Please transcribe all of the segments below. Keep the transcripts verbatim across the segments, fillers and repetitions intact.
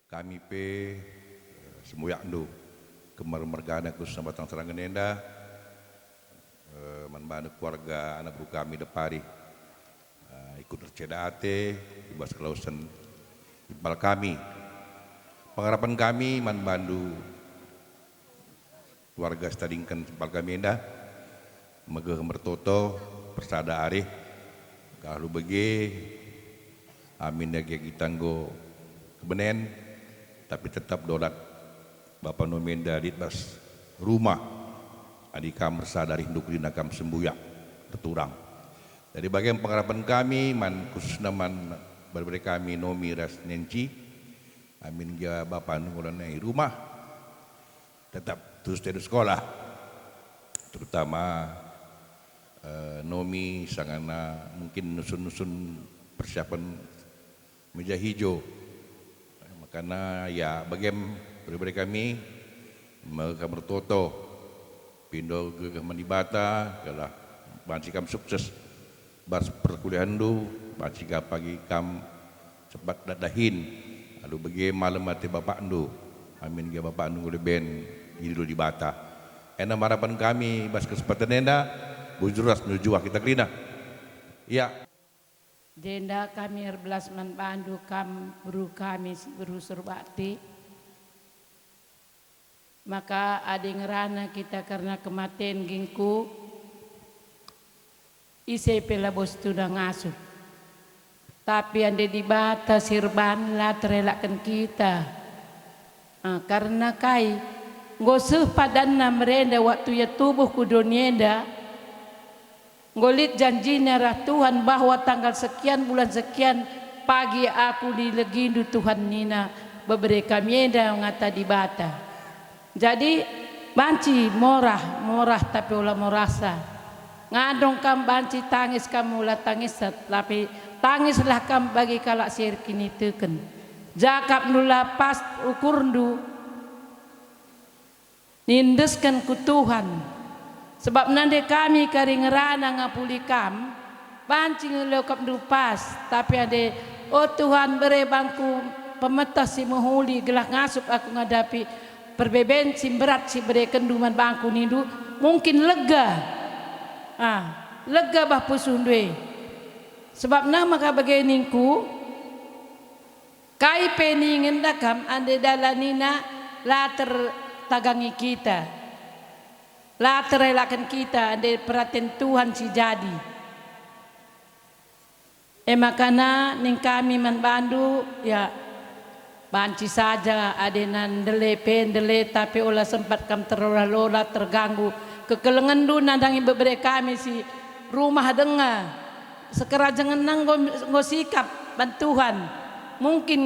Kami pe, eh, sembuyakndu, kembar mergana khususna Batang Serangen enda, eh, man bandu keluarga anak beru kami Depari, eh, ikut erceda ate i bas kelawesen impal kami. Pengarapen kami man bandu keluarga sitadingken impal kami enda, megeh mertoto, persada arih, gelah alu bage, amin dage kita enggo kebenen, tapi tetap dolat bapa nomi enda lit bas rumah, adi kam ersada arihndu kerina kam sembuyak erturang. Jadi bage pengarapen kami man, khususna man bere-bere kami nomi ras nenci, amin gia bapa enggo lanai rumah, tetap terus terus sekolah, terutama, eh, nomi sangana mungkin nusun-nusun persiapan meja hijau. Makana ya bagem bere-bere kami, maka mertoto, pindo gegeh man Dibata, gelah banci kam sukses bas perkuliahenndu, banci ka pagi kam sempat dahin, alu bage malem ate bapakndu, amin gia bapakndu enggo leben idilo Dibata. Enda marapen kami bas kesempatan enda, bujur ras mejuah kita kerina. Ya. Jenda kami erbelas man bandu kam beru kami si beru Surbakti. Maka adi ngerana kita kerna kematen gingku, ise pe labo situda ngasup. Tapi ande Dibata si erban la terelaken kita. Ah, kerna kai? Enggo seh padanna merenda waktu ia tubuh ku doni enda. Enggo lit janjina rah Tuhan bahwa tanggal sekian bulan sekian pagi aku dilegindu Tuhan nina bebere kami enda ngata Dibata. Jadi banci morah, morah tapi ola morasa. Ngandong kam banci tangis kam ola tangis tapi tangislah kam bagi kalak si erkiniteken. Jakapndu la pas ukurndu. Nindesken ku Tuhan. Sebab nande kami kari ngerana ngapuli kam, banci nge lokapndu pas, tapi ande, o Tuhan, bere bangku pemeteh si mehuli gelah ngasup aku ngadapi perbeben si mberat si berekenndu man bangku nindu, mungkin lega. Ah, lega bah pusuhndu e. Sebab nah maka bage ningku, kai pe ningen da kam ande dalanina la tertagangi kita, la terelaken kita ande peraten Tuhan si jadi. E makana ning kami man bandu, ya, banci saja adena ndele pe ndele, tapi ola sempat kam terlola-lola, terganggu kekelengenndu nandangi bebere kami si rumah denga. Sekerajangenna enggo, enggo sikap man Tuhan. Mungkin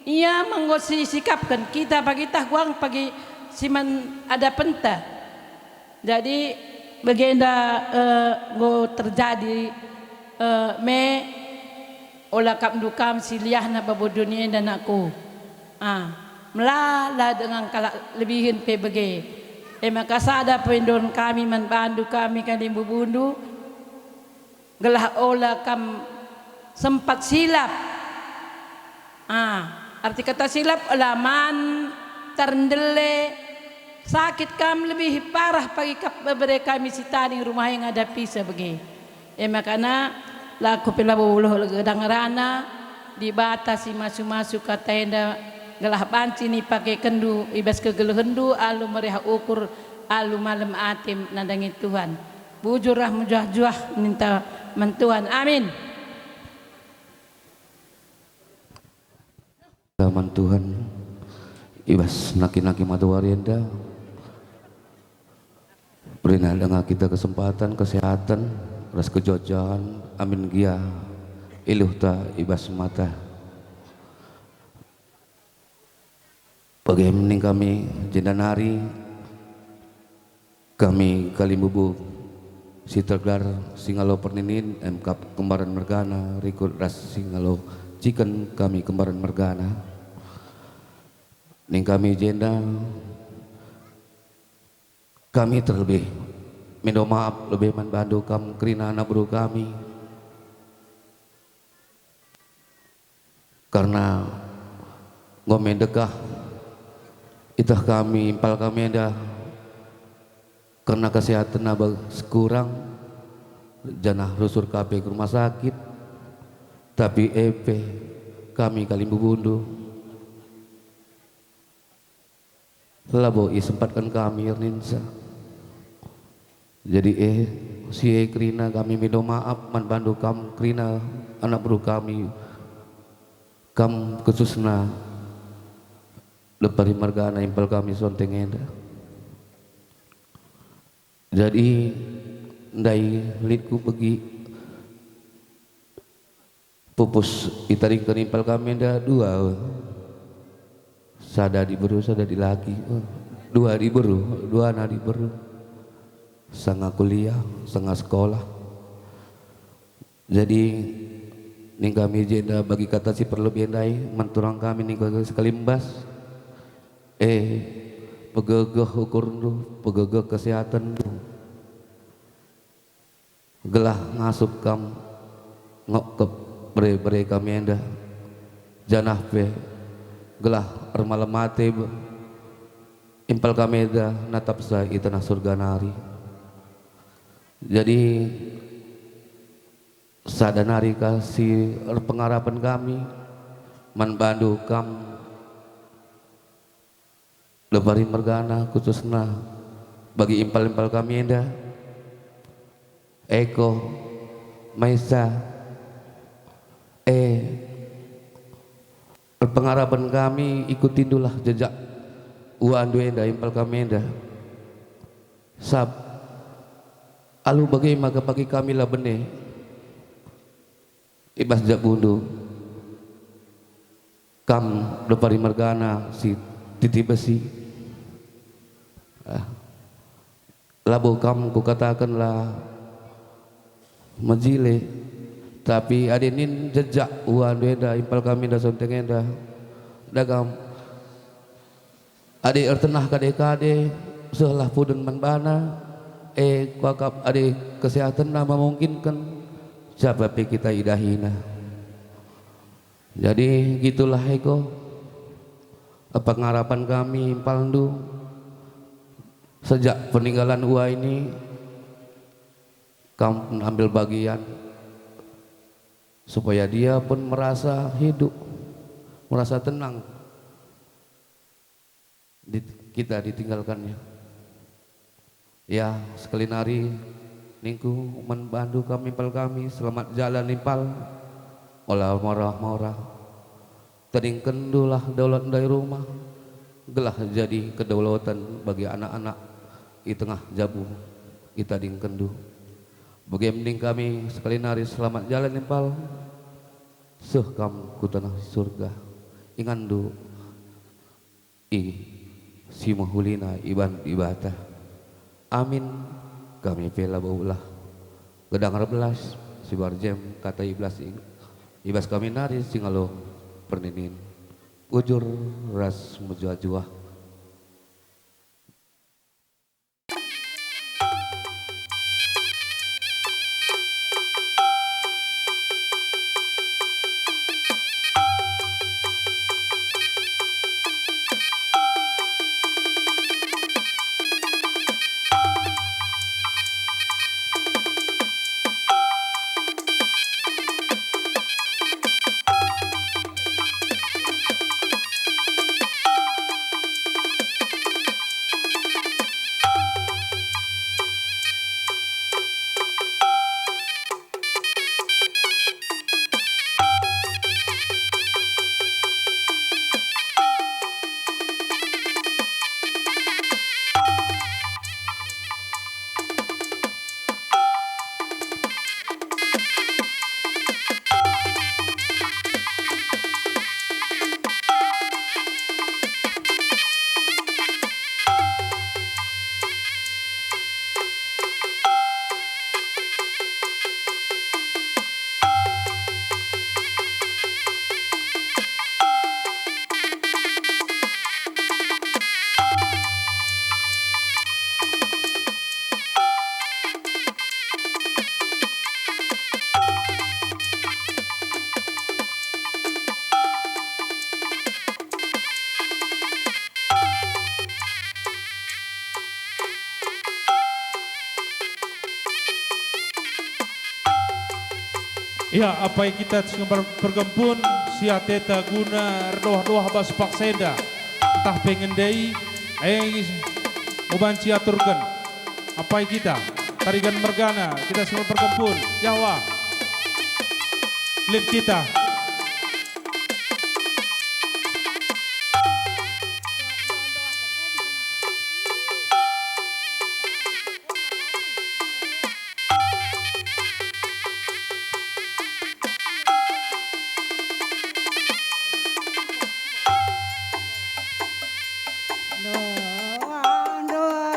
ia me enggo sisikapken kita pagi tah guang pagi si man adapenta. Jadi bagenda, eh, enggo terjadi, eh, me ola kap ndukam si liahna babo doni enda nakku. Ah, melala dengan kalak lebihen pe bage. E maka sada pe ndon kami man bandu kami kalimbubundu. Gelah ola kam sempat silap. Ah, arti kata silap ola man, terndele, sakit kam lebih parah pagi kap bebere kami si tading rumah e ngadapisa bage. E makana lako pe labo uloh gedang rana, Dibata si masu-masu kata enda gelah banci nipakekenndu i bas kegelehenndu alu meriah ukur, alu malem atem nandangi Tuhan. Bujur ras mejuah-juah ninta man Tuhan. Amin. Man Tuhan, i bas nangkih-nangkih matawari enda, berilah denga kita kesempatan, kesehatan, ras kejuah-juahen, amin gia iluhta i bas mata. Bage me ning kami jenda nari, kami kalimbubu si tergelar Singalo Perninin, emkap kembaran mergana, rikut ras Singalo Ciken kami kembaran mergana. Ning kami jenda, kami terlebih mindo maap lebe man bandu kam kerina anak beru kami. Karena Enggo me ndekah iteh kami impal kami enda kerna kesehatenna bas kurang, janah rusur ka pe ku rumah sakit, tapi e pe kami kalimbubundu labo isempatken kami erninsa. Jadi e, si e kerina kami mindo maap man bandu kam kerina anak beru kami, kam khususna Lepari mergana impal kami sonteng enda. Jadi ndai lit kubegi pupus itadingken impal kami enda dua, sada diberu, sada dilaki. Dua diberu, duana diberu. Sanga kuliah, sanga sekolah. Jadi, ning kami jenda bagi kata si perlebe ndai, man turang kami ning kami sekalimbas. E, pegegeh ukurndu, pegegeh kesehatenndu. Gelah ngasup kam ngokep bere-bere kami enda, janah pe gelah ermalem ate be impal kami enda natapsa i taneh Surga nari. Jadi, sada nari ka si erpengarapen kami man bandu kam, Lepari mergana khususna bagi impal-impal kami enda, Eko, Maisa, e, erpengarapen kami ikutindulah jejak uandu enda impal kami enda. Sab, alu bage maka bagi kami la bene i bas jabundu, kam Lepari mergana si titi besi. Ah, labo kam kukataken la mejile, tapi adi nin jejak uandu enda impal kami enda sonteng enda, dagam Adi ertenah kade-kade, sehlah pudun man bana, e, kuakap adi kesehatenna memungkinken, siapa pe kita idahina. Jadi, gitulah Eko, pengarapan kami impalndu, sejak peninggalan uaini, kam pun ambil bagian, supaya dia pun merasa hidup, merasa tenang. Dit-, kita ditinggalkannya. Ya, sekali nari ningku man bandu kam impal kami, selamat jalan impal, ola mora-mora. Tadingkendulah daulat ndai rumah, gelah jadi kedaulatan bagi anak-anak i tengah jabu itadingkenndu. Bage me ning kami sekali nari selamat jalan impal, seh kam ku taneh Surga. Inganndu i si mehulina iban Dibata. Amin. Kami pe labo ulah gedang erbelas, sibar jem kata ibas i, ibas kami nari si ngalo perninin, bujur ras mejuah-juah. Ia, apai kita si pergempun, si ateta guna erdoah-doah bas paksa enda, ntah pe ngendei, e, banci aturken. Apai kita, Tarigan mergana, kita si pergempun, Jawa. Lit kita. Ndoa, ndoa,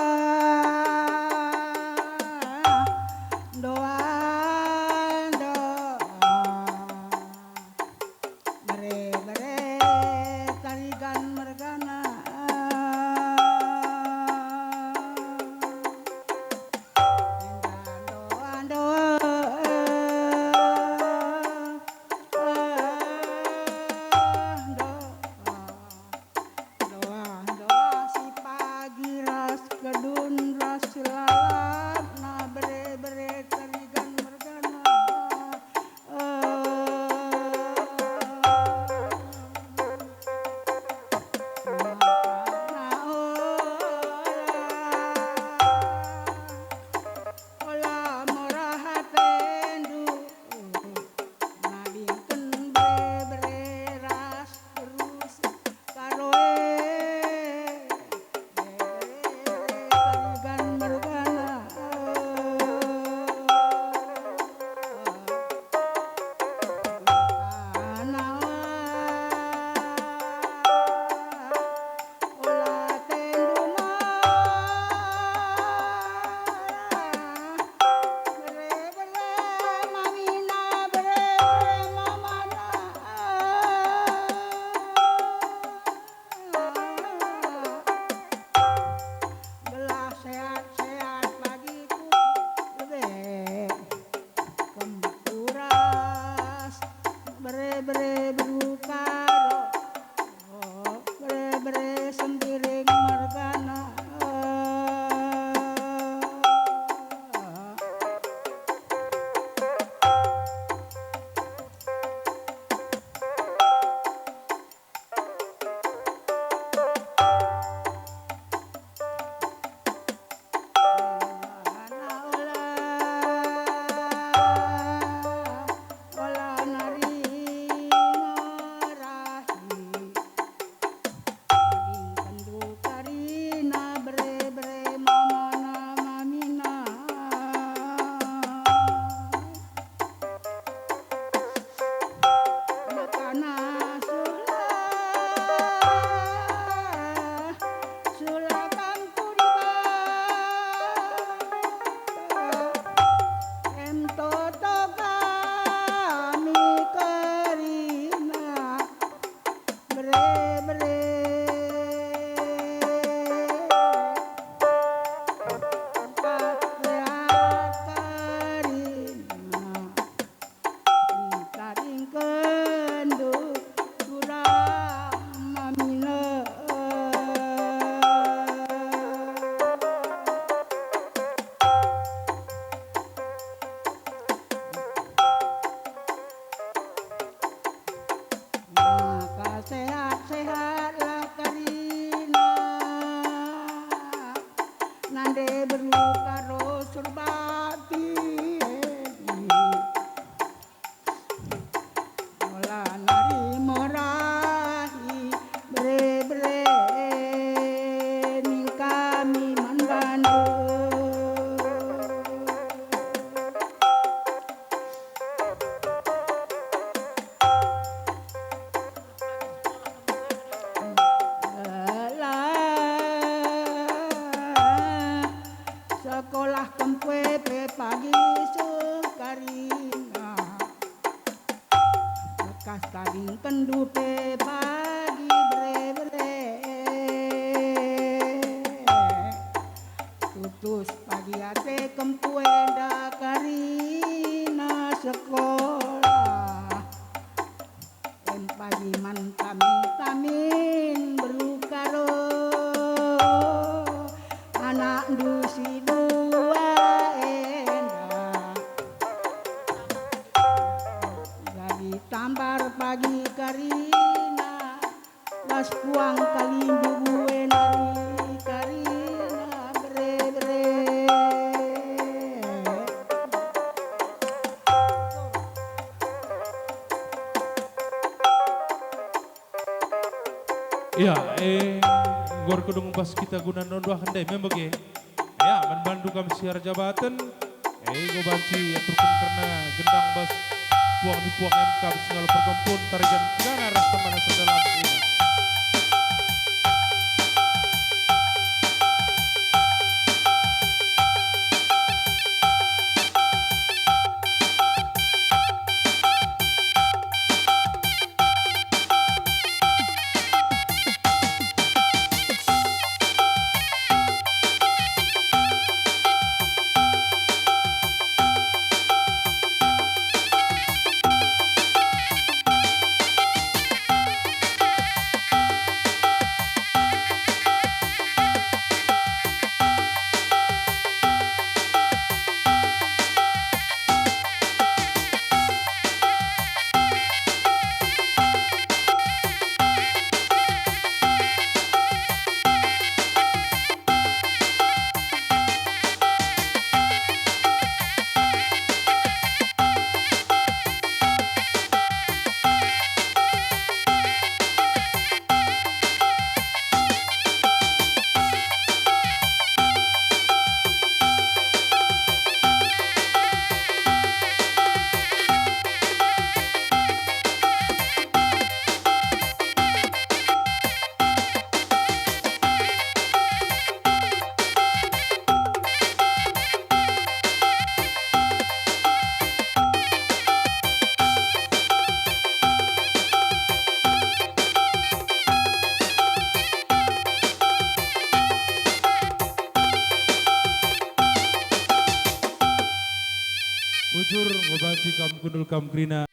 ndoa, ndoa. Bere-bere Tarigan mergana. Enda ndoa-ndoa, ndoa. Ndoa-ndoa si pagi ras kedun ras lalapna bere-bere Tarigan mergana. Ola murah atendu, nadingken bere-bere ras terus karo e. Gelah sehat-sehat pagi ku lebe kempu ras bere-bere beru karo, bere-bere Sembiring mergana. Makana sula, sula kam ku diba, em toto kami kerina. Bere-bere. Empat sehat kerina. Itadingkenndu turang mamina. Maka sehat-sehatlah kerina, nande beru karo Surbati. Ola nari morahi bere-bere ning kami man bandu. Sekolah kempue pe pagi seh karina. Bekas tadingkenndu pe pagi bere-bere. Tutus pagi ate kempu enda karina sekolah. Em pagi man tamin-tamin beru karo anakndu si dua enda. Puang kalimbubu e nari karina bere-bere. Ya, eh, nggor kudung bas kita guna nondoh ndai, memang ge. Ya, man bandu kami si erjabaten, eh, enggo banci aturken kerna gendang bas puang ni puang M K bas ngalo perkempun tarigan kegana ras temana sedalan ina. Bujur, ngebanci kam kundul kam kerina.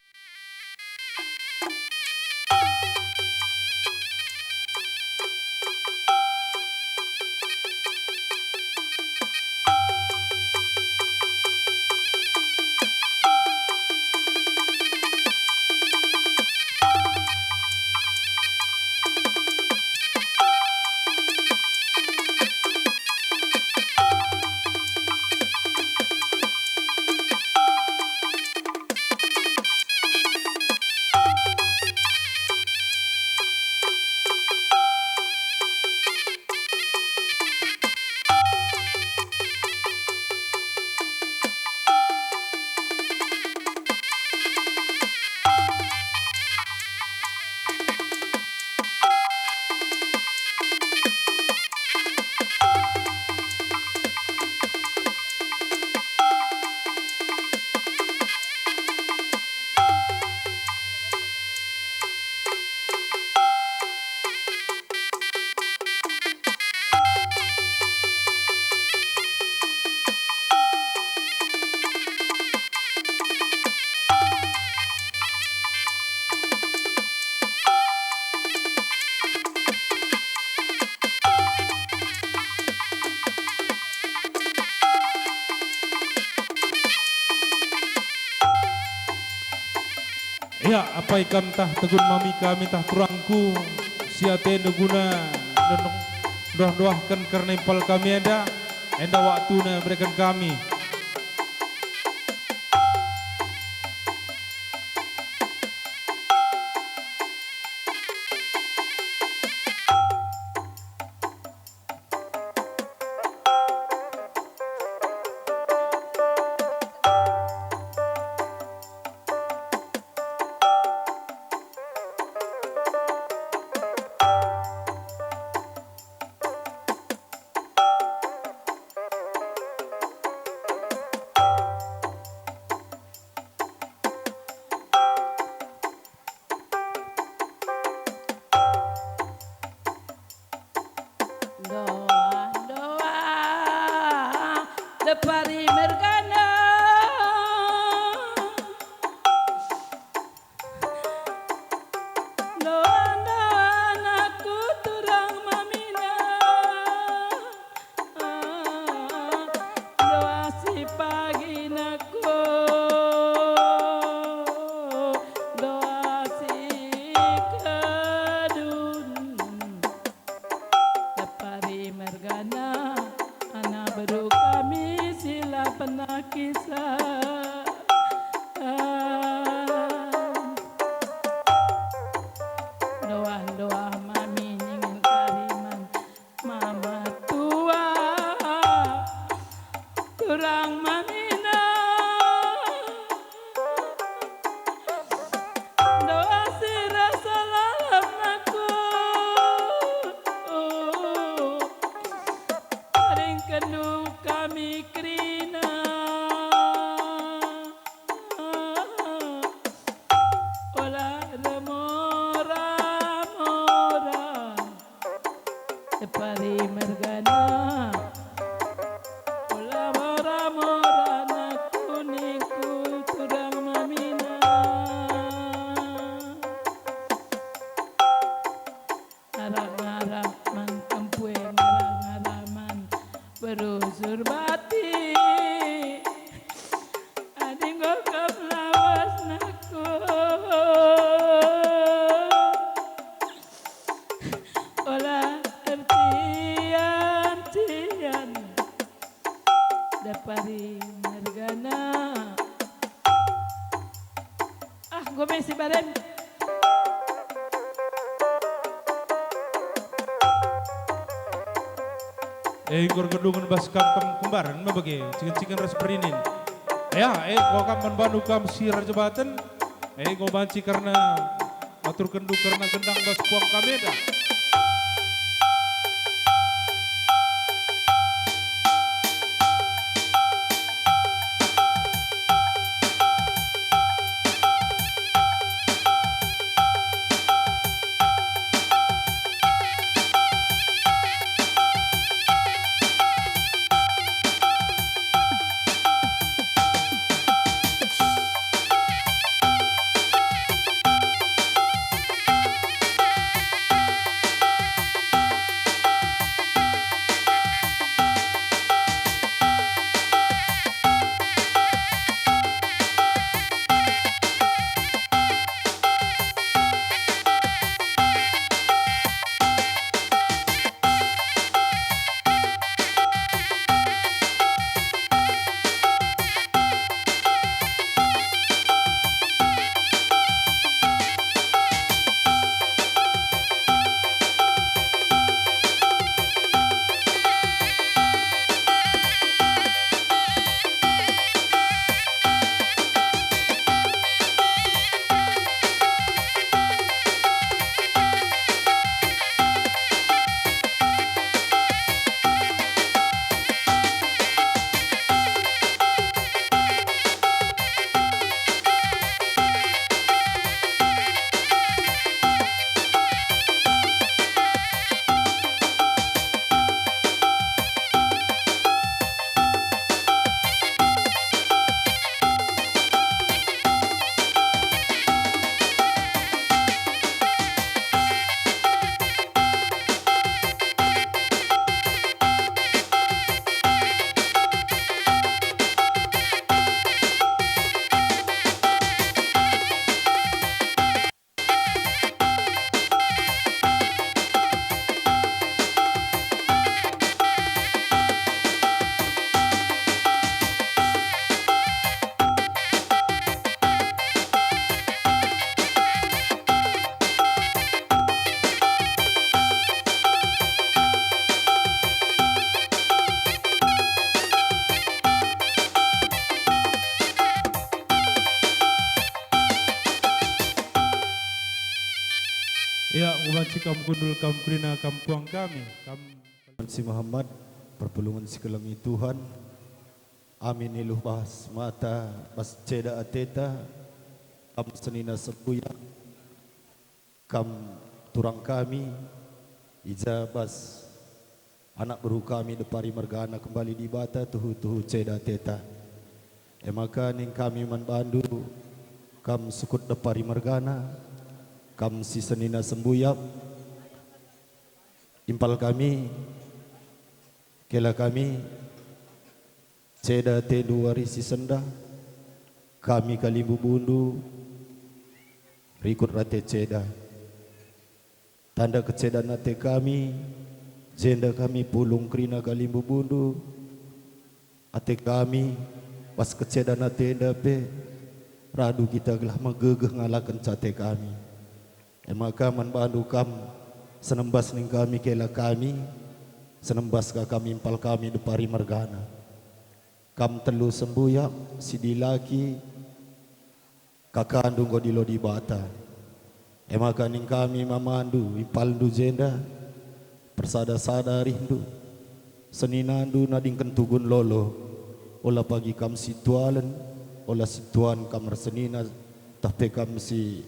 Ya, apai kam tah tegun mami kami tah turangku, si atendu guna ndoh-ndohken kerna impal kami enda, enda waktuna bereken kami. Ndoa, ndoa, depari mergana. Ndoa, ndoa, anakku turang mamina. Doa si pagi nako, doa si kedun kisah. Doah-doah mami ningen kari man mama tua, turang mamina. Doa si rasa lalap nangku, ringkenndu kami kerina. Ola ermora-mora, depari mergana. Ola mora-mora nangku ningku turang mamina. Ngarap-ngarap man kempue, ngarap-ngarap man beru Surbati. Adi enggo kam lawes nangku, ola ercian-cian, depari mergana. Ah, enggo me si baren. Eh, enggo ergedungen bas kam, kam kembaran me bage, ciken-ciken ras perinin. Ya, eh, enggo kam man bandu kam si erjabaten. Eh, enggo banci kerna aturkenndu kerna gendang bas puang kam enda. Ya, enggo banci kam kundul, kam kerina, kam puang kami, kam. Si Muhammad, perpulungen si keleng i Tuhan, amin iluh bas mata, bas ceda ateta, kam senina sembuyak, kam turang kami, i ja bas anak beru kami depari mergana kembali Dibata tuhu-tuhu ceda ateta. E maka ning kami man bandu, kam sukut depari mergana, kam si senina sembuyak, impal kami, kela kami, ceda atendu wari si sendah, kami kalimbubundu, rikut rate ceda. Tanda kecedan ate kami, jenda kami pulung kerina kalimbubundu, ate kami, Bas kecedan atenda pe, radu kita gelah megegeh ngalakenca ate kami. E maka man bandu kam, senembas ning kami kela kami, senembas ka kami impal kami depari mergana. Kam telu sembuyak, si dilaki, kakandu enggo dilo Dibata. E maka ning kami mamandu, impalndu jenda, persada-sada arihndu, seninandu nadingken tugun lolo, ola pagi kam si tualen, ola si tuan kam ersenina, tah pe kam si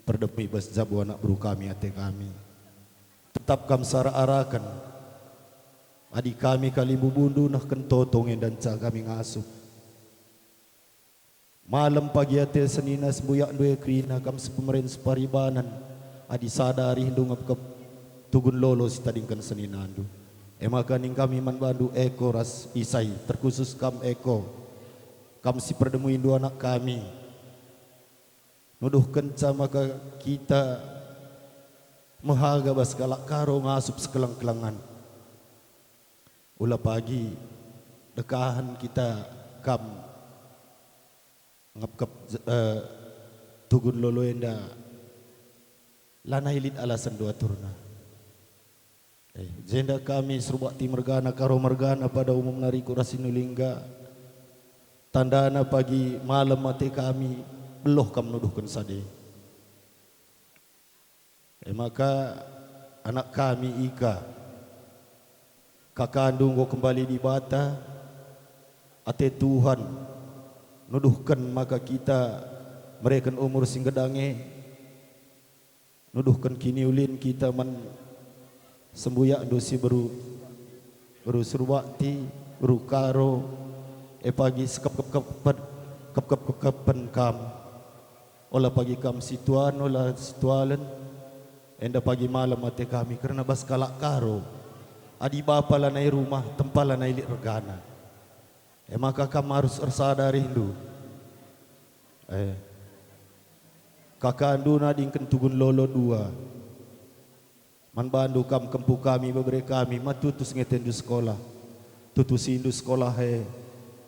perdemi bas jabu anak beru kami ate kami. Tetap kam sarak-araken, adi kami kalimbubundu nehken totong enda nca kami ngasup. Malem pagi ate senina sembuyakndu e kerina kam sepemeren separibanen, adi sada arihndu ngepkep tugun lolo si tadingken seninandu. E maka ning kami man bandu Eko ras Isai, terkhusus kam Eko, kam si perdemuindu anak kami. Nuduhkenca maka kita mehaga bas kalak Karo ngasup sekeleng-kelengan. Ula pagi dekahen kita kam ngepkep, eh, tugun lolo enda, lanai lit alasen dua aturna. Eh, jenda kami serubakti mergana Karo mergana pada umumna Riku ras Sinulingga. Tandana pagi malem ate kami, beluh kam nuduhken sade. E maka anak kami Ika, kakandu enggo kembali Dibata, ate Tuhan nuduhken maka kita mereken umur si nggedange, nuduhken kiniulin kita man sembuyakndu si beru, beru Surbakti, beru Karo, e pagi sekepkep-kepen, kepkep-kepen kam. Ola pagi kam si tuan, ola si tualen, enda pagi malem ate kami kerna bas kalak Karo. Adi bapa lanai rumah, tempa lanai lit regana. E maka kam arus ersada arihndu. Eh. Kakandu nadingken tugun lolo dua. Man bandu kam kempu kami, bebere kami, ma tutus nge atendu sekolah. Tutusindu sekolah e.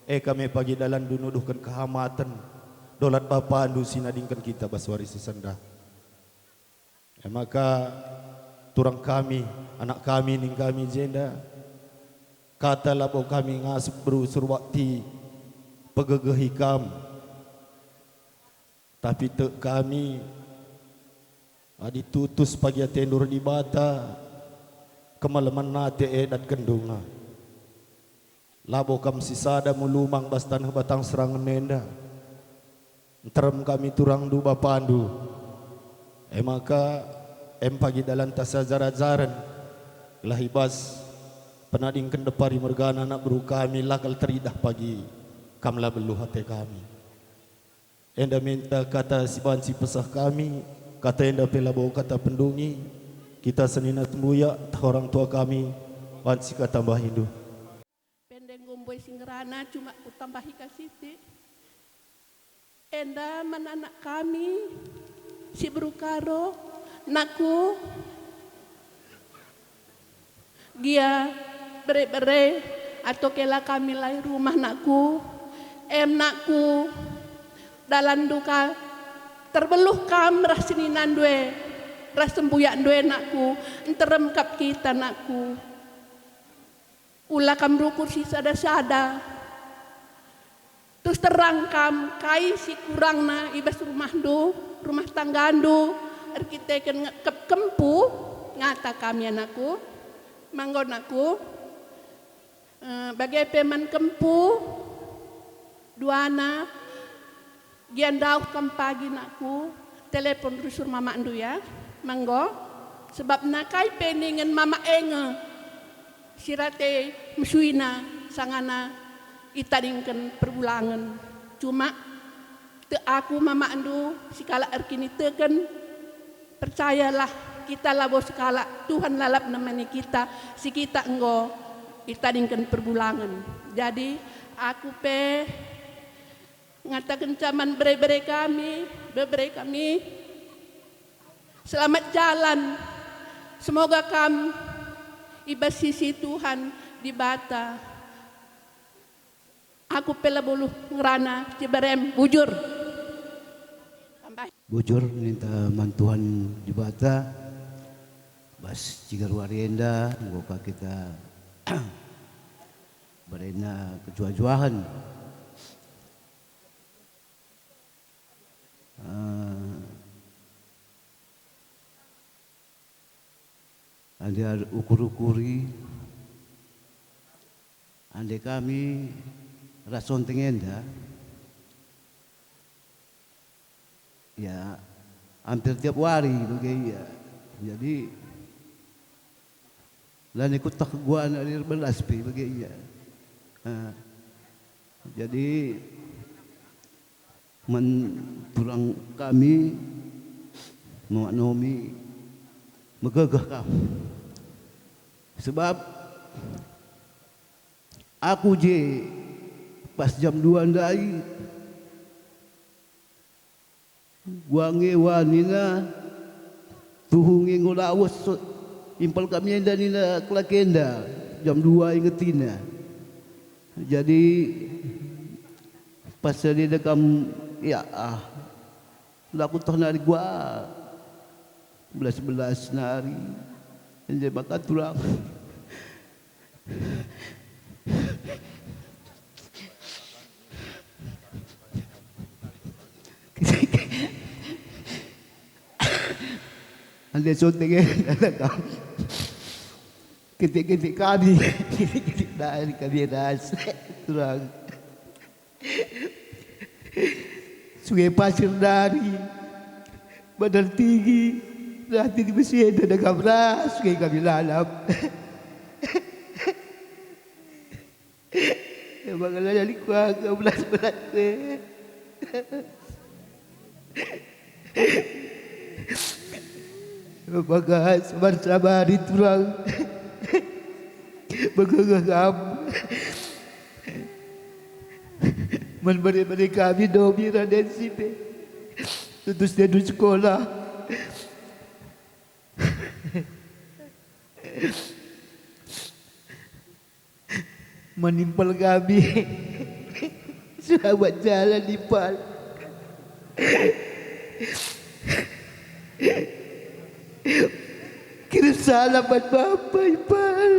E kami pagi dalanndu nuduhken kehamaten. Dolat bapandu si nadingken kita bas wari si sendah. E maka turang kami, anak kami ning kami jenda, kata labo kami ngasup beru Surbakti, pegegehi kam. Tapi tek kami, adi tutus pagi atendu ras Dibata, kemalemen ate e datkenndu nga. Labo kam sisada mulumang bas taneh batang serangen enda. Nterem kami turangndu bapandu. E maka, em pagi dalanta siajar-ajaren, gelah i bas penadingken depari mergana anak beru kami la kal teridah pagi kam la beluh ate kami. Enda minta kata si banci peseh kami, kata enda pe labo kata pendungi, kita senina sembuyak, tah orang tua kami, banci ka tambahindu. Pe ndai enggo mbue si ngerana, cuma kutambahi ka sitik. Enda man anak kami, si beru Karo, nakku, gia bere-bere, atau kela kami la i rumah nakku, em nakku, dalanndu ka, terbeluh kam ras seninandu e, ras sembuyakndu e nakku, nterem kap kita nakku. Ula kam rukur si sada-sada. Terus terang kam kai si kurangna i bas rumahndu, rumah tanggandu, erkiteken ngekep kempu, ngata kami anakku. Manggo nakku, eh, bage pe man kempu, duana, gia ndauh kam pagi nakku, telepon rusur mamakndu ya, manggo, sebabna kai pe ningen mamak e nge si rate mesuina sangana itadingken perbulangen. Cuma tek aku mamakndu sikalak erkiniteken, percayalah, kita labo sekalak, Tuhan lalap nemani kita, si kita enggo itadingken perbulangen. Jadi aku pe ngatakenca man bere-bere kami, bebere kami, selamat jalan. Semoga kam i bas sisi Tuhan Dibata. Aku pe labo nggeluh ngerana Ciberem, bujur. Tambah. Bujur ninta man Tuhan Dibata, bas ciga wari enda enggo ka kita berena kejuah-juahen. Eh, Ande ar-, ukur-ukuri, ande kami ras Sonteng enda, ya, hampir tiap wari bage ia. Jadi, lanai kueteh keguana ari erbelas pe bage ia. Ah, jadi, man turang kami, Muak Nomi, megegeh kam. Sebab aku je pas jam dua ndai, wange wanina, tuhu nge enggo lawes, impal kami enda nina kelakenda, jam dua ingetina. Jadi, pas sada kam, ya, ah, la kueteh nari gua. Belas-belas nari. Ende maka turang. Ande Sonteng e, kitik-kitik kami, kitik-kitik nari kami ras. Turang. Sungai Pasir nari, Bandar Tinggi, rah di besi enda dagam ras, sungai kami lalap. Ya, maka la lit kuah ke belas-belas e. Maka sabar-sabar turang. Begegeh kam. Man bere-bere kami Nomi ras Nensi pe. Tutus dendu sekolah. Man impal kami. Selamat jalan, impal. Kirim salam man bapa, impal.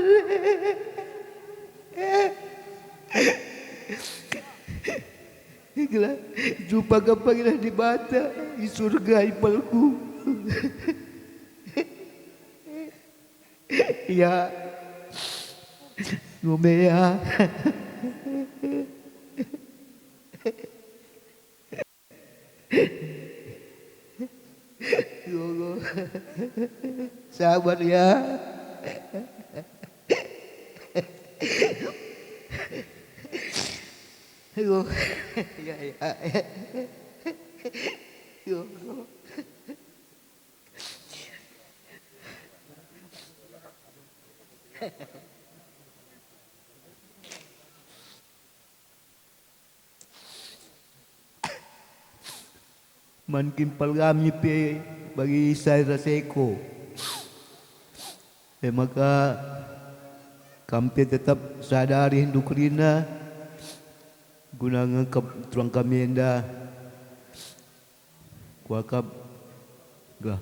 Gelah jumpa kam pagi Dibata i surga, impalku. Ya. Ngumbe ya. Sabar ya. Ya, ya. Man impal kami pe bagi Isai ras Eko. E maka, kam pe tetap sadari ndu kerina guna ngekep turang kami enda. Kuakap, gah.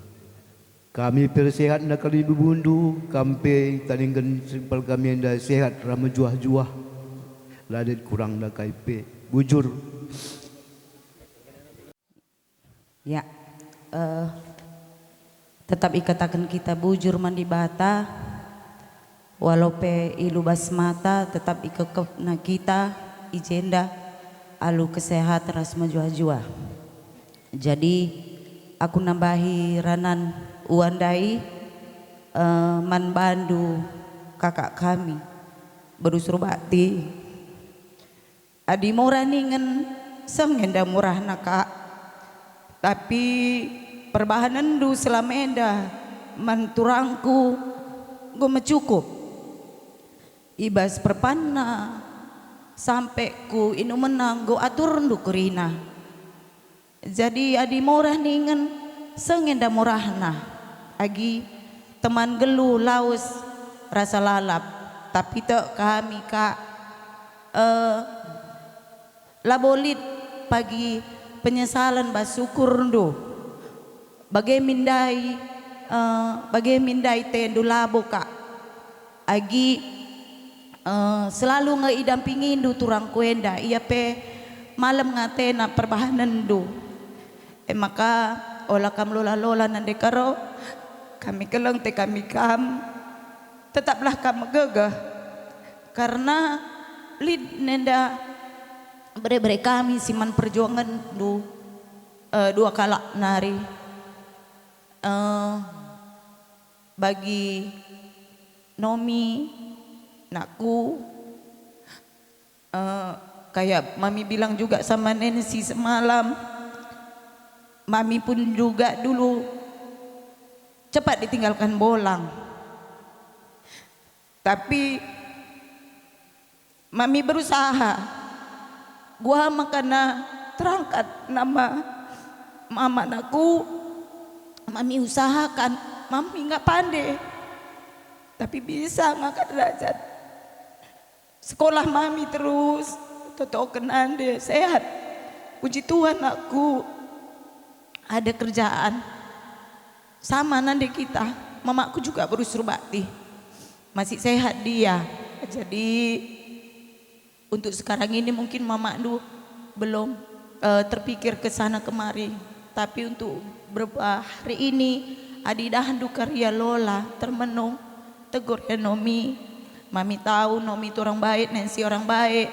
Kami pe sehat nda kal ibubundu, kam pe tadingken impal kami enda sehat ras mejuah-juah. La lit kurangna kai pe. Bujur. Ya, eh, tetap ikataken kita bujur man Dibata, walau pe i lubas mata tetap ikekepna kita i jenda alu kesehatan ras mejuah-juah. Jadi, aku nambahi ranan ua ndai, eh, man bandu kakak kami, Bedu Surbakti. Adi murah ningen, seh nge enda murahna, Kak. Tapi perbahanenndu selama enda man turangku enggo mecukup. I bas perpanna sampe ku inumenna enggo aturndu kerina. Jadi adi murah ningen, seh nge enda murahna. Agi teman nggeluh lawes rasa lalap, tapi tek kami, Kak, eh, Labo lit pagi penyesalen bas sukurndu. Bage min ndai, eh, bage min ndai tendu labo ka. Agi, eh, selalu nge idampingindu turangku enda, ia pe malem nge atena perbahanenndu. E maka, ola kam lola-lola nande karo, kami keleng te kami kam, tetaplah kam megegeh, karna lit nenda bere-bere kami si man perjuangenndu, eh, dua kalak nari. Eh, bagi Nomi, nakku, eh, kayak mami bilang juga sama Nancy semalam, mami pun juga dulu cepat ditinggalkan bolang. Tapi mami berusaha. Gua makana terangkat nama mama nakku, mami usahakan, mami nggak pande. Tapi bisa ngangkat derajat. Sekolah mami terus, totoken nande, sehat. Puji Tuhan, nakku, ada kerjaan. Sama nande kita, mamaku juga berus Surbakti. Masih sehat dia. Jadi, untuk sekarang ini mungkin mamakndu belum, eh, terpikir ke sana kemari. Tapi untuk beberapa hari ini, adi idahndu kari ia lola, termenung, tegur ia Nomi. Mami tahu Nomi itu orang baik, Nancy orang baik.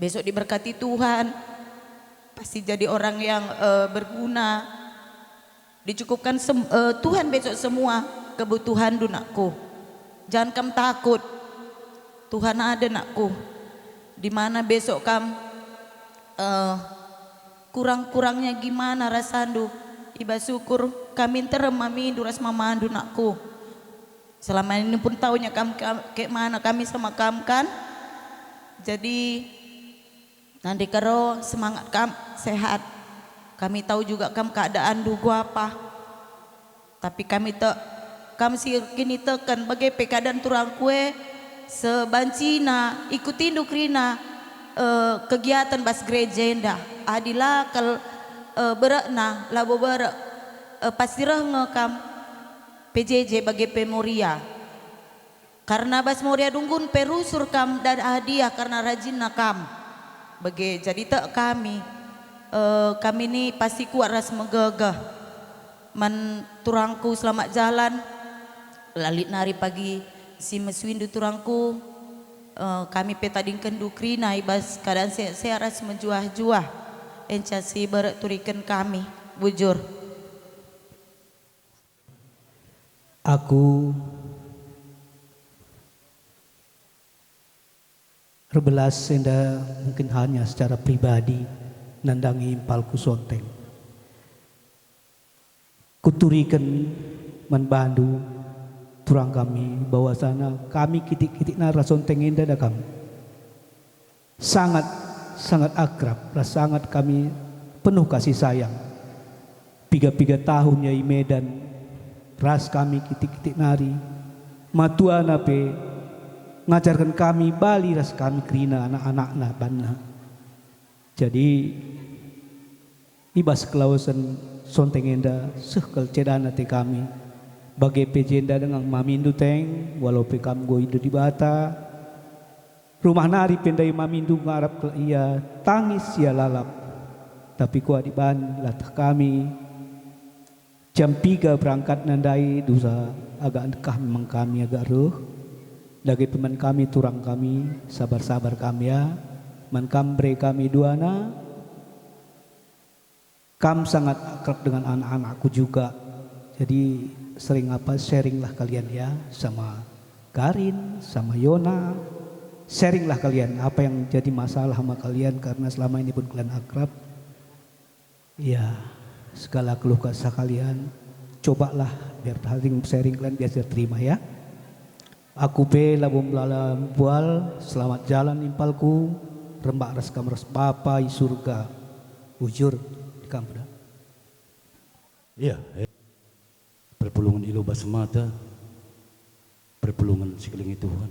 Besok diberkati Tuhan, pasti jadi orang yang, eh, berguna. Dicukupkan sem-, eh, Tuhan besok semua kebutuhanndu, nakku. Jangan kam takut. Tuhan ada, nakku. Di mana besok kam, eh, kurang-kurangnya gimana rasandu, i bas syukur kami nterem mamindu ras mamandu, nakku. Selama ini pun taunya kam, kam, kek mana kami sama kam, kan? Jadi, nande karo, semangat kam, sehat. Kami tahu juga kam keadaanndu guapa. Tapi kami tek, kam si erkiniteken bage pe keadaan turangku e, sebancina ikutindu kerina, eh, kegiatan bas gereja enda. Adi la kal, eh, berekna, labo berek, eh, pasti reh nge kam P J J bage pe Moria. Karna bas Moria dunggun pe rusur kam dan hadiah karna rajinna kam. Bage jadi tek kami, eh, kami ni pasti kuat ras megegeh. Man turangku, selamat jalan. La lit nari pagi si mesuindu turangku, eh, kami pe tadingkenndu kerina i bas keadaan sehat-sehat ras mejuah-juah. Enca si berek turiken kami, bujur. Aku erbelas enda mungkin hanya secara pribadi nandangi impalku Sonteng. Kuturiken man bandu, turang kami, bahwasana kami kitik-kitikna ras Sonteng enda da kam. Sangat, sangat akrab ras sangat kami penuh kasih sayang. Piga-piga tahun ia i Medan ras kami kitik-kitik nari. Matuana pe ngajarken kami bali ras kami kerina anak-anakna banna. Jadi, i bas kelawesen Sonteng enda seh kal cedana ate kami. Bage pe jenda denga mamindu Teng, walau pe kam enggo indo Dibata. Rumah nari pe ndai mamindu ngarap kal ia, tangis ia lalap. Tapi kuadi ban latah kami. Jam piga berangkatna ndai, dusa agak ndekah memang kami agak reh. Dage pe man kami turang kami, sabar-sabar kami ya. Man kam bere kami duana. Kam sangat akrab dengan anak-anakku juga. Jadi sering apa, sharinglah kalian ya, sama Karin, sama Yona. Sharinglah kalian apa yang jadi masalah sama kalian karena selama ini pun kalian akrab. Ya, segala keluh kesah kalian, cobalah biar sharing, sharing kalian biasa terima ya. Aku pe labo melala mbual, selamat jalan impalku, rembak ras kam ras Bapa i surga. Bujur, di kam peda. Iya, eh. Perpulungen i lobas mata, perpulungen si kelengi Tuhan.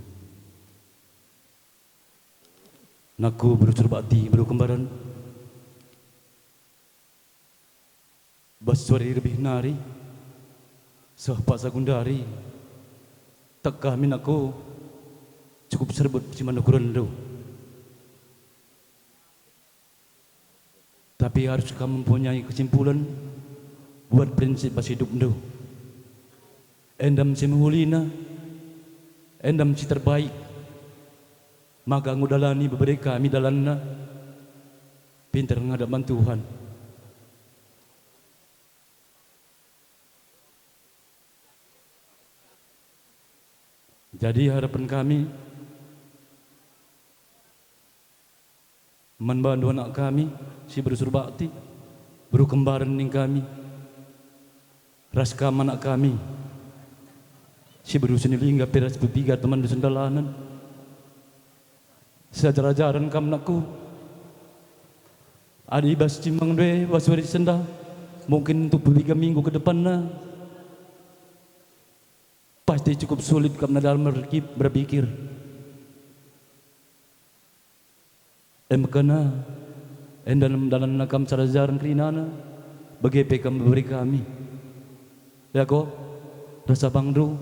Nangku beru Surbakti, beru Kembaran, bas wari lebih nari, seh paksa gundari, teh kami nangku cukup serbet si man ukurenndu. Tapi harus kam mempunyai kesimpulan buat prinsip bas hidupndu. Enda me si mehulina, enda me si terbaik, maka enggo dalani bebere kami dalanna, pinter ngadap man Tuhan. Jadi harapen kami, man bandu anak kami si beru Surbakti, beru Kembaran ning kami, ras kam anak kami si beru Sinilingga pe ras Pepiga temanndu sendalanen. Seajar-ajaren kam nangku. Adi bas cimangndu e bas wari sendah, mungkin untuk bepiga minggu ke depanna, pasti cukup sulit kam dalam berki-, berpikir. Emkena, enda me dalanna kam seajar-ajaren kerinana, bage pe kam bebere kami. Ya ko, rasa bangndu.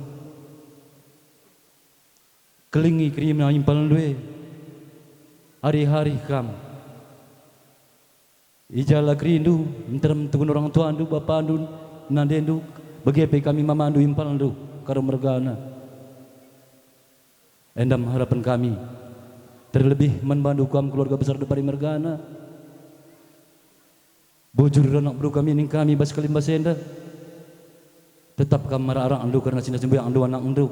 Kelingi kerina impalndu e. Arih-arih kam. I jala kerindu, nterem tukun orang tuandu, bapandu, nandendu, bage pe kami mamandu impalndu, karo mergana. Enda me harapen kami, terlebih man bandu kam keluarga besar Depari mergana. Bujur anak beru kami ning kami bas kalimbas enda. Tetap kam arak-arakndu kerna si nasi mbuyakndu anakndu.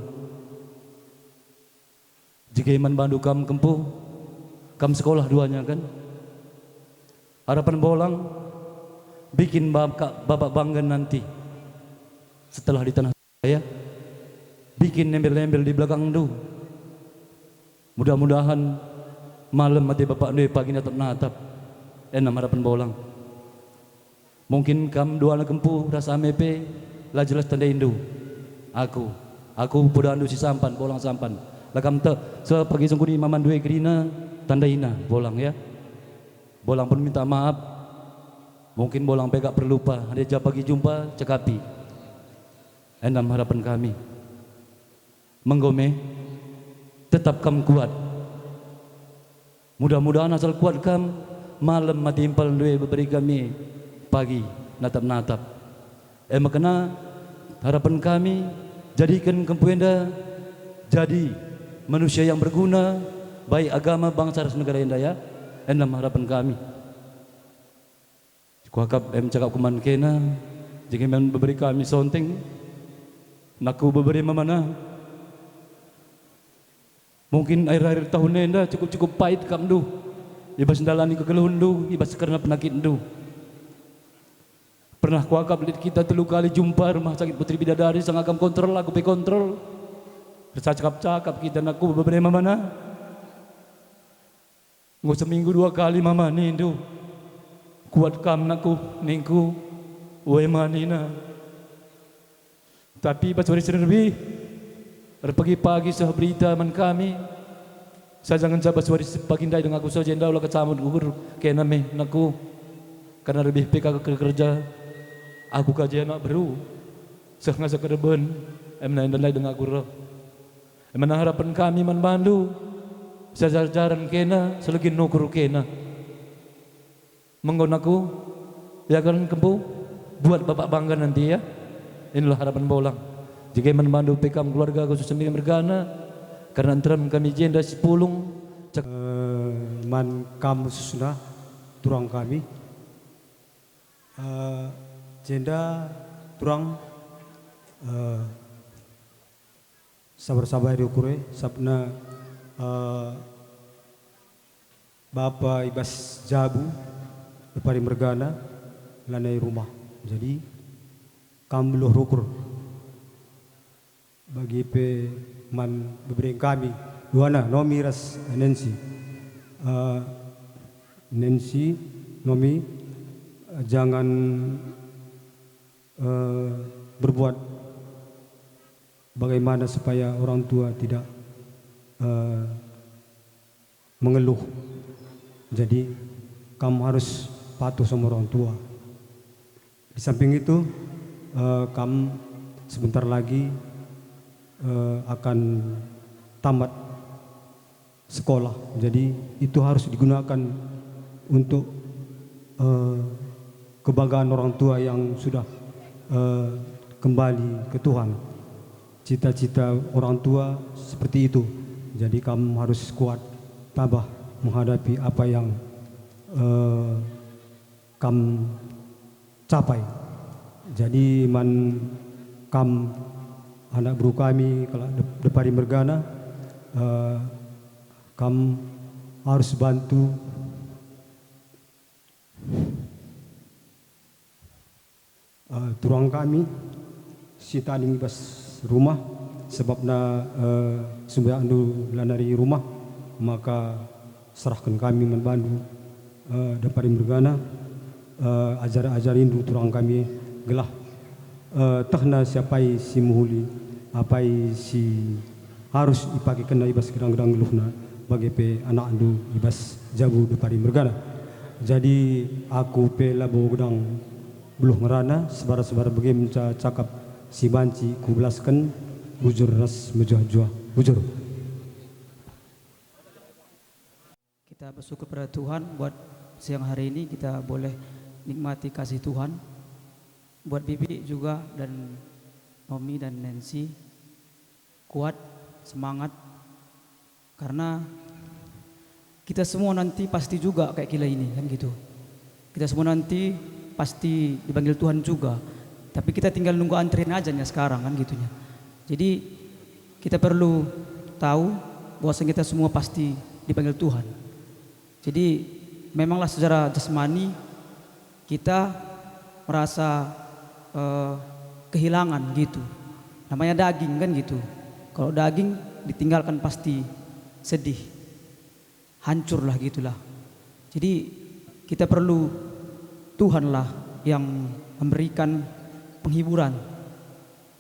Jage man bandu kam kempu, kam sekolah duanya kan? Harapen bolang, bikin baka-, bapak bangga nanti setelah di tanah saya, bikin embel-embel di belakangndu. Mudah-mudahan malem ate bapakndu e pagi natap-natap. Enda me harapen bolang. Mungkin kam duana kempu ras ame pe la jelas tandaindu. Aku, aku pedandu si sampan, bolang sampan. La kam tek, seh pagi sungkuni mamandu e kerina, tandaina, bolang ya. Bolang pun minta maaf. Mungkin bolang pe kap perlupa, adi ja pagi jumpa, cakapi. Enda me harapen kami. Menggo me, tetap kam kuat. Mudah-mudahan asal kuat kam, malem ate impalndu e bebere kami, pagi natap-natap. E mekena, harapen kami, jadiken kempu enda jadi manusia yang berguna bagi agama, bangsa, ras negara enda, ya. Enda me harapen kami. Kuakap em cakapku man kena, jage man bebere kami sonteng, nangku bebere mamana. Mungkin akhir-akhir tahun enda cukup-cukup pait kapndu, i bas ndalani kegeluhenndu, i bas kerna penakitndu. Pernah kuakap lit kita telu kali jumpa rumah sakit Putri Bidadari, sanga kam kontrol, aku pe kontrol. Ercakap-cakap kita, nangku bebere mamana. Enggo seminggu dua kali mama nindu, "Kuat kam, nakku," ningku. "Ue ma," nina. Tapi bas wari si nderbih, erpagi-pagi seh berita man kami. Saja ngenca bas wari si pagi ndai denga aku seh jenda ula kecamut gugur kena me, nakku. Karna nderbih pe ka kerja, aku ka je anak beru. Seh ngasa kereben, emna enda ndai denga aku reh. Emna harapen kami man bandu, seajar-ajaren kena, selegin nukur kena. Menggo nakku, ya kan kempu, buat bapak bangga nanti ya. Inilah harapen bolang. Jage man bandu pe kam keluarga khusus sendiri mergana, karena nterem kami jenda sipulung, cak- Eh, man kam khususna, turang kami. Eh, jenda turang, eh, sabar-sabar ukur e, sabna, eh, bapa i bas jabu, Depari mergana, lanai rumah. Jadi, kam beluh rukur. Bagi pe man bebereng kami, duana, Nomi ras Nancy. Eh, Nancy, Nomi, eh, jangan, eh, berbuat bagaimana supaya orang tua tidak, eh, mengeluh. Jadi, kam harus patuh sama orang tua. Di samping itu, eh, kam sebentar lagi, eh, akan tamat sekolah. Jadi, itu harus digunakan untuk, eh, kebanggaan orang tua yang sudah, eh, kembali ke Tuhan. Cita-cita orang tua seperti itu. Jadi, kam harus kuat, tabah menghadapi apa yang, eh, kam capai. Jadi, man kam anak beru kami, kalak Dep-, Depari mergana, eh, kam harus bantu, eh, turang kami si tading i bas rumah, sebabna, eh, sembayangndu la nari rumah, maka serahken kami man bandu, eh, Depari mergana, eh, ajar-ajarindu turang kami, gelah, eh, tehna si apai si mehuli, apai si arus ipakekenna i bas gedang-gedang geluhna, bage pe anakndu i bas jabu Depari mergana. Jadi, aku pe labo gedang beluh ngerana, sebar-sebar bage ngenca cakap si banci kubelasken, bujur ras mejuah-juah. Bujur. Kita bersyukur pada Tuhan buat siang hari ini kita boleh nikmati kasih Tuhan. Buat Bibi juga dan Nomi dan Nancy, kuat, semangat. Karena kita semua nanti pasti juga kayak kita ini, kan gitu. Kita semua nanti pasti dipanggil Tuhan juga. Tapi kita tinggal nunggu antrian aja nih sekarang, kan gitunya. Jadi, kita perlu tahu bahwa kita semua pasti dipanggil Tuhan. Jadi, memanglah secara jasmani kita merasa, eh, kehilangan gitu. Namanya daging, kan gitu. Kalau daging ditinggalkan pasti sedih, hancurlah gitulah. Jadi, kita perlu Tuhanlah yang memberikan penghiburan,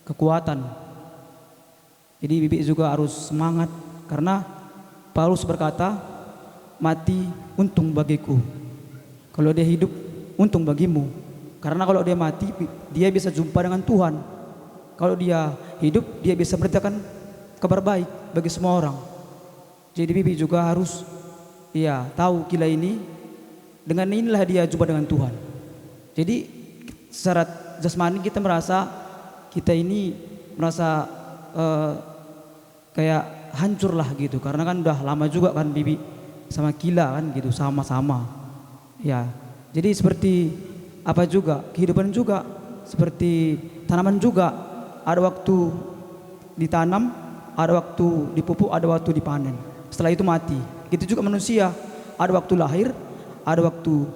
kekuatan. Jadi, Bibi juga harus semangat, karena Paulus berkata, "Mati untung bagiku. Kalau dia hidup, untung bagimu." Karena kalau dia mati, dia bisa jumpa dengan Tuhan. Kalau dia hidup, dia bisa memberitakan kabar baik bagi semua orang. Jadi, Bibi juga harus, ya, tahu kila ini, dengan inilah dia jumpa dengan Tuhan. Jadi, secara jasmani kita merasa, kita ini merasa, eh, kayak hancur lah gitu, karena kan udah lama juga kan Bibi sama kila kan gitu, sama-sama. Ya, jadi seperti apa juga, kehidupan juga seperti tanaman juga, ada waktu ditanam, ada waktu dipupuk, ada waktu dipanen. Setelah itu mati. Gitu juga manusia, ada waktu lahir, ada waktu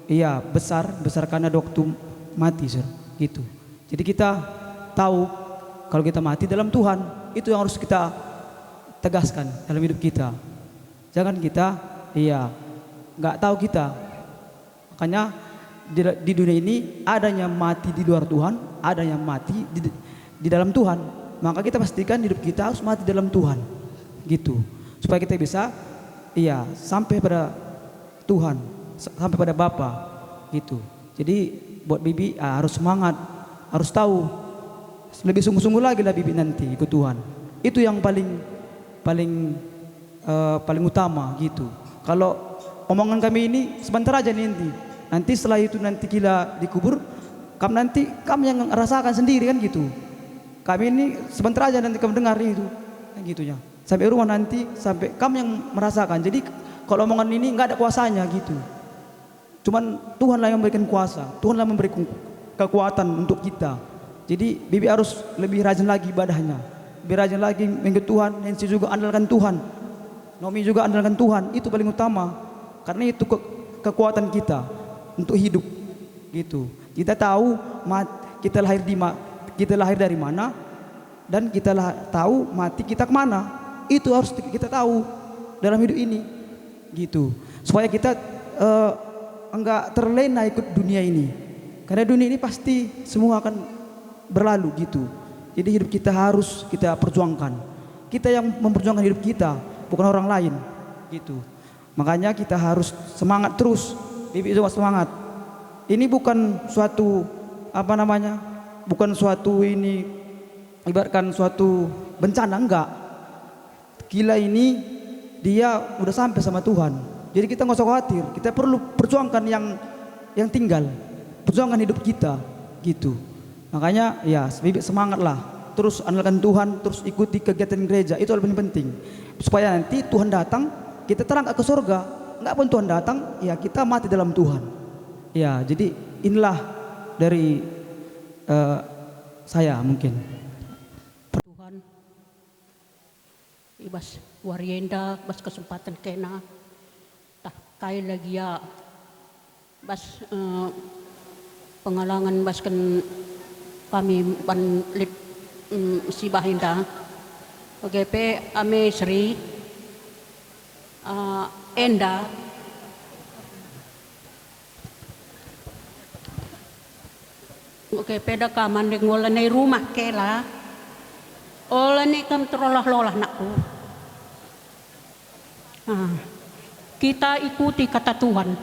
ia besar, besar kan ada waktu mati, sir. Gitu. Jadi kita tahu kalau kita mati dalam Tuhan, itu yang harus kita tegaskan dalam hidup kita. Jangan kita, iya, nggak tahu kita. Makanya di, di dunia ini adanya mati di luar Tuhan, adanya mati di, di dalam Tuhan. Maka kita pastikan hidup kita harus mati dalam Tuhan. Gitu. Supaya kita bisa, iya, sampai pada Tuhan, sa-, sampai pada Bapa. Gitu. Jadi buat Bibi, ah, harus semangat, harus tahu, lebih sungguh-sungguh lagi lah Bibi nanti ikut Tuhan. Itu yang paling, paling, eh, paling utama gitu. Kalau omongan kami ini sebentar aja nanti. Nanti setelah itu nanti kila dikubur, kam nanti kam yang rasakan sendiri kan gitu. Kami ini sebentar aja nanti kam dengar itu, kan gitunya. Sampai rumah nanti, sampai kam yang merasakan. Jadi kalau omongan ini nggak ada kuasanya gitu. Cuman Tuhanlah yang memberikan kuasa, Tuhanlah memberikan kekuatan untuk kita. Jadi Bibi harus lebih rajin lagi ibadahnya, lebih rajin lagi mengikut Tuhan, Nancy juga andalkan Tuhan, Nomi juga andalkan Tuhan, itu paling utama. Karena itu ke-, kekuatan kita untuk hidup, gitu. Kita tahu mat-, kita lahir di ma-, kita lahir dari mana, dan kita lah tahu mati kita kemana. Itu harus kita tahu dalam hidup ini, gitu. Supaya kita, eh, enggak terlena ikut dunia ini. Karena dunia ini pasti semua akan berlalu, gitu. Jadi hidup kita harus kita perjuangkan. Kita yang memperjuangkan hidup kita, bukan orang lain, gitu. Makanya kita harus semangat terus, bibi Zoma semangat. Ini bukan suatu, apa namanya, bukan suatu ini, ibaratkan suatu bencana, enggak. Kila ini dia udah sampai sama Tuhan. Jadi kita nggak usah khawatir, kita perlu perjuangkan yang, yang tinggal. Perjuangkan hidup kita, gitu. Makanya, ya, semangatlah. Terus andalkan Tuhan, terus ikuti kegiatan gereja. Itu yang paling penting. Supaya nanti Tuhan datang, kita terangkat ke surga. Enggak pun Tuhan datang, ya, kita mati dalam Tuhan. Ya, jadi inilah dari, eh, saya mungkin. Tuhan, i bas wari enda, bas kesempaten kena, tah kai lagi ya, bas, eh, pengalangen basken kami ban lit, mm, sibah enda. Bage pe ame Sri, eh, enda. Oke, peda ka mandeng ola nai rumah kela. Ola ni kam terolah-lolah nakku. Ah, kita ikuti kata Tuhan.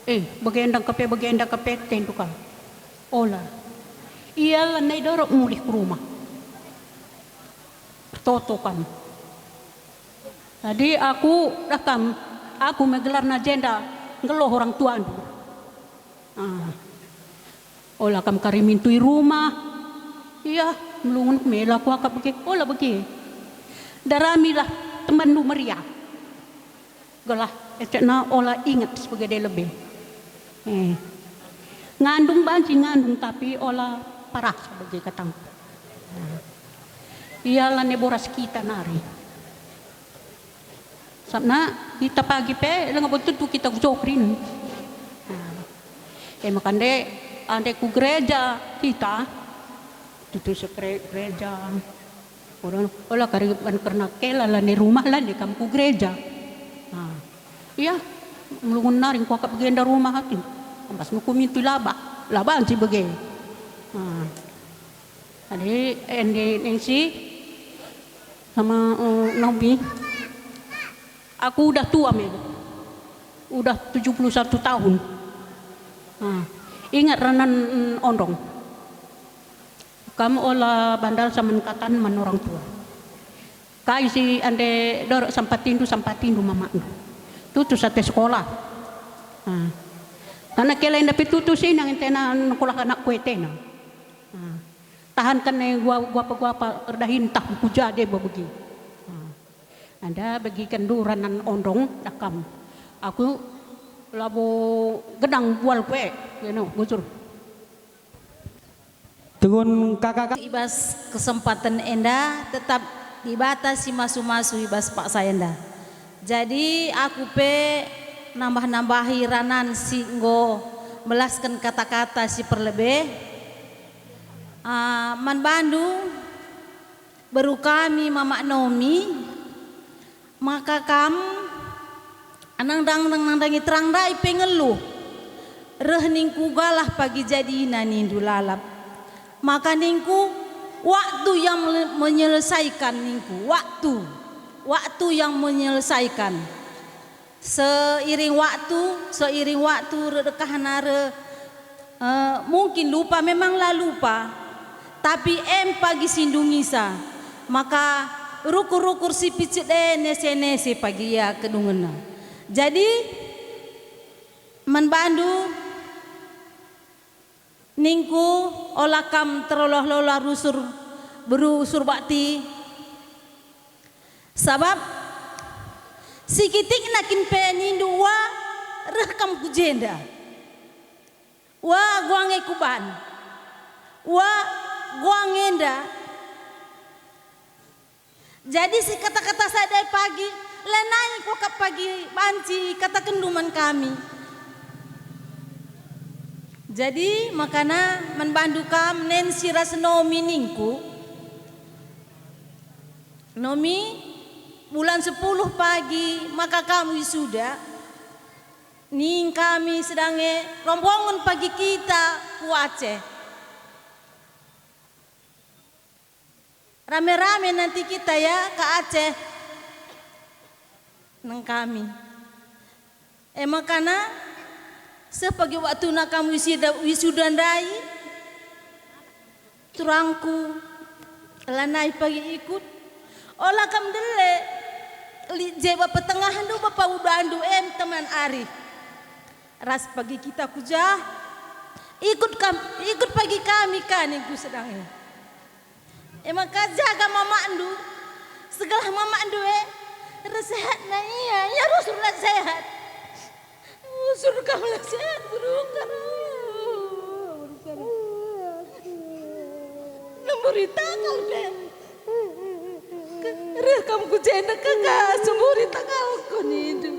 Eh, bagenda kepe, bagenda kepe, tentu kam. Ola. Ia lanai dorok mulih ke rumah. Toto kam. Jadi aku, dah kam, aku me gelarna jenda, nggeluh orang tuandu. Ah. Ola kam kari mintui rumah. Iya, melungun mela kuakap bage, ola bage. Daramilah temanndu meriah. Gelah, ecekna ola inget sebagai dia lebih. Eh. Ngandung banci ngandung, tapi ola parah sebagai katang. Nah. Ia lanai boras kita nari. Sabna kita pagi pe, langa bo tentu kita ku jokrin. Nah. E maka nde, ande ku gereja kita, tutu sekre-, gereja. Orang, ola kari ban kerna kela lanai rumah lanai kam ku gereja. Nah. Iya, melungun nari kuakap bagenda rumah atu. Ambas nuku mintu laba, laba anci bage. Nah. Adi, ende Nancy sama, eh, Naomi, aku udah tua me, udah tujuh puluh satu tahun. Nah, ingat ranan, mm, ondong. Kam ola bandal saman katan man orang tua. Kai si ande dorok sampatindu, sampatindu mamakndu. Tutus ate sekolah. Nah. Karena kela enda pe tutus inang entena nekulah anakku etena. Nah. Tahanken e gua-, guapa-guapa erdahin tah ku ja deba begi. Nah. Enda begiken du ranan ondong dakam. Aku labo genang bualku e, geno, bujur. Tengun kakak. I bas kesempaten enda tetap Dibata si masu-masu i bas paksa enda. Jadi aku pe nambah-nambahi ranan si enggo melasken kata-kata si perlebe. Ah, man bandu, beru kami Mamak Nomi, maka kam nandang-, nandangi terang ndai pe ngeluh. Reh ningku galah pagi jadina nindu lalap. Maka ningku, waktu yang mele-, menyelesaikan ningku, waktu. Waktu yang menyelesaikan. Seiring waktu, seiring waktu redekahna re, eh, mungkin lupa, memanglah lupa, tapi em pagi si ndungisa, maka rukur-rukur si picit e nese-nese pagi ia kedungenna. Jadi, man bandu, ningku, ola kam terlolah-lolah rusur, beru usur bakti. Sabap sikitikna kin pe nindu, "Wa, reh kam ku jenda. Wa, guang e kuban. Wa, guang enda." Jadi si kata-kata sada pagi, lanai kuakap pagi banci katakenndu man kami. Jadi makana man bandu kam Nancy ras Nomi ningku, Nomi, bulan sepuluh pagi maka kam wisuda, ning kami sedang e rombongen pagi kita ku Aceh. Rame-rame nanti kita ya ke Aceh. nang kami. E makana, seh pagi waktuna kam wisuda, wisuda ndai, turangku, lanai pagi ikut. Ola kam ndele, lit je bapa tengahndu, bapa udandu, em teman ari. Ras pagi kita ku jah, ikut kam, ikut pagi kami ka ningku sedang e. E maka jaga mamakndu, segelah mamakndu e, ras sehatna ia, ia rusur la sehat. Rusur kam la sehat, beruka. Nemburi takal deh. Reh kam ku jenda kaka, semburi takalku nindu.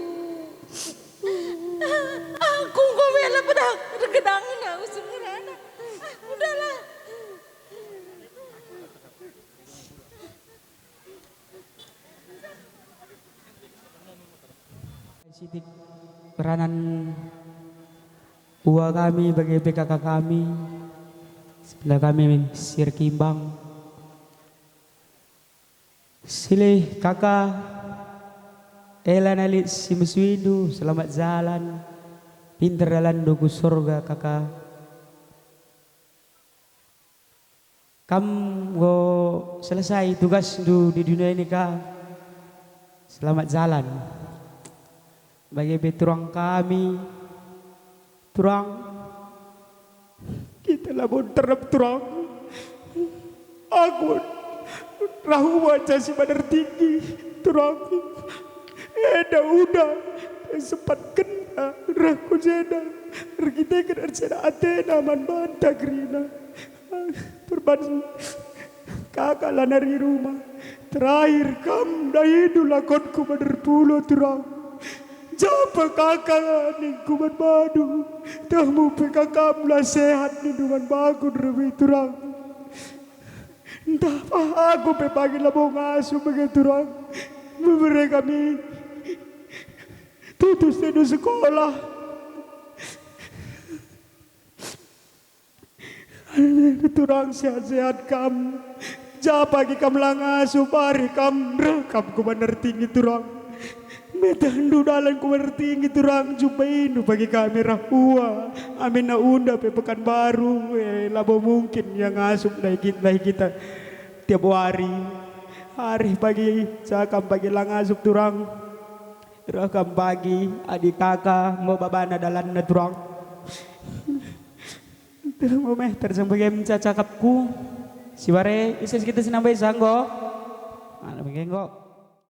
Aku enggo mela pedang, ergedangna usung ngerana. Ah, udahlah. Sitik peranan ua kami bage pe kaka kami, sebelah kami si erkimbang. Silih kaka, ela nai lit si mesuindu, selamat jalan, pinter dalanndu ku sorga kaka. Kam enggo selesai tugasndu di dunia ini ka. Selamat jalan. Bage pe turang kami, turang, kita labo nterem turang. Aku rahu waja si bander tinggi, turang. Enda uda sempat kena reh ku jenda erkiteken erceda atena man banta kerina. Perban kaka lanari rumah. Terakhir kam dahindu lakonku bander pulo turang. Japa kaka ningku man bandu. Tehmu pe kakam la sehat nindu man bandu rebe turang. Ntah pa aku pe pagi labo ngasup bage turang. Bebere kami tutus tedu sekolah. Turang sehat-sehat kam. Japa kin kam la ngasup, arih kam reh kam ku bander tinggi turang. Metehndu dalan ku bander tinggi turang, jumpaindu pagi kami reh ua. Aminna unda pe Pekanbaru, eh, labo mungkin ia ngasup ndai kit-, ndai kita tiap wari. Arih pagi, ja kam pagi la ngasup turang. Reh kam pagi, adi kaka, mo babana dalanna turang. Mo meh terjeng bage me cakapku. Sibare, ise kita sinambai sa enggo? Mana bage enggo?